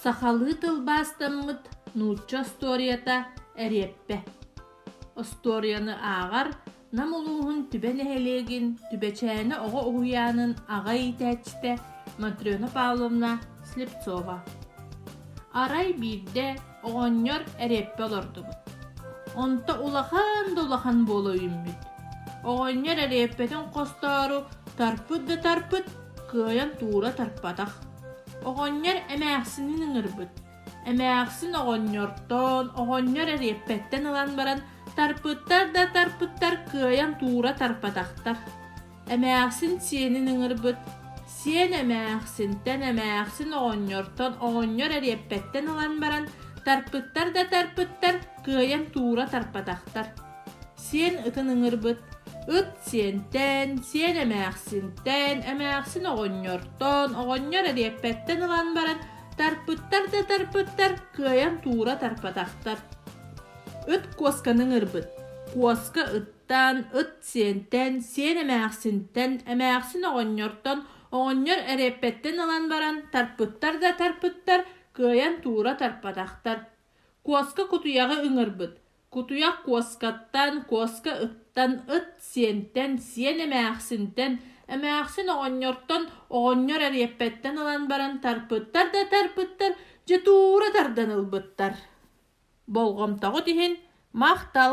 Сахалыы тылбаастаммыт нуучча остуоруйата Эриэппэ. Остуоруйаны ааҕар Нам улууһун Түбэ нэһилиэгин Түбэчээнэ оҕо уһуйаанын аҕа иитээччитэ Матрена Павловна Слепцова. Арай биирдэ оҕонньор эриэппэ олордубут. Онто улахан да улахан буола үүммүт. Оҕонньор эриэппэтин хостоору тарпыт да тарпыт, кыайан туура тарпатах. Оҕонньор эмээхсинин ыҥырбыт. Эмээхсин оҕонньортон, оҕонньор эриэппэттэн ылан баран тарпыттар да тарпыттар кыайан туура тарпатахтар. Эмээхсин сиэнин ыҥырбыт. Сиэн эмээхсинтэн, эмээхсин оҕонньортон, оҕонньор эриэппэттэн ылан баран тарпыттар да тарпыттар кыайан туура тарпатахтар. Сиэн ытын ыҥырбыт. Ыт сиэнтэн, сиэн эмээхсинтэн, эмээхсин оҕонньортон, оҕонньор эриэппэттэн ылан баран тарпыттар да тарпыттар, кыайан туура тарпатахтар. Ыт куосканы ыҥырбыт. Куоска ыттан, ыт сиэнтэн, сиэн эмээхсинтэн, эмээхсин оҕонньортон, оҕонньор эриэппэттэн ылан баран тарпыттар да тарпыттар, кыайан туура тарпатахтар. Куоска кутуйаҕы ыҥырбыт. Кутуйах куоскаттан, куоска ыттан, ыт сиэнтэн, сиэн эмээхсинтэн, эмээхсин оҕонньортон, оҕонньор эриэппэттэн ылан баран тарпыттар да тарпыттар, дьэ туура тардан ылбыттар. Болҕомтоҕут иһин махтал!